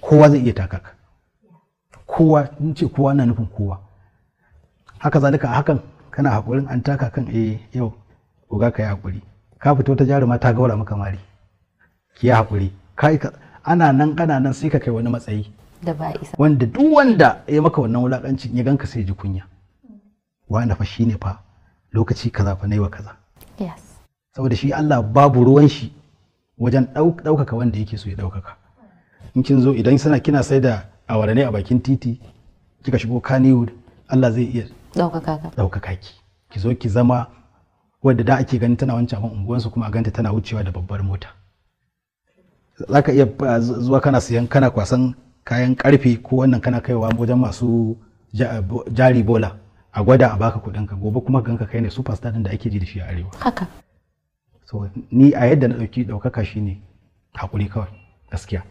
Kowa zai iya taka ka. Kowa, in ce kowa na nufin kowa. Haka zalika, a hakan kana haƙurin an taka kan, eh, yau oga ka yi haƙuri, ka fito ta jaruma ta gaura maka mari, ki yi haƙuri. Ana nan ana nan, sai ka kai wani matsayi da ba isa. Wanda duk wanda ya maka wannan wulakancin, ya ganka sai ya ji kunya. Wanda fa shine fa lokaci kaza fa nayi wa kaza. Saboda shi Allah babu ruwan shi wajen ɗaukaka wanda yake so ya ɗaukaka. In kin zo, idan suna kina sai da awara ne a bakin titi, kika shigo Kannywood, Allah zai iya ɗaukaka ka. Ɗaukaka ki, ki zo ki zama wadda da ake ganin tana wancan abin unguwansu, kuma a ganta tana wucewa da babbar mota. Za ka iya zuwa kana siyan, kana kwasan kayan karfe ko wannan, kana kaiwa wajen masu jari bola, a gwada a baka kuɗin ka, gobe kuma ganka kai ne superstar din da ake ji da shi a arewa. So ni a yadda na ɗauki ɗaukaka shine haƙuri kawai, gaskiya.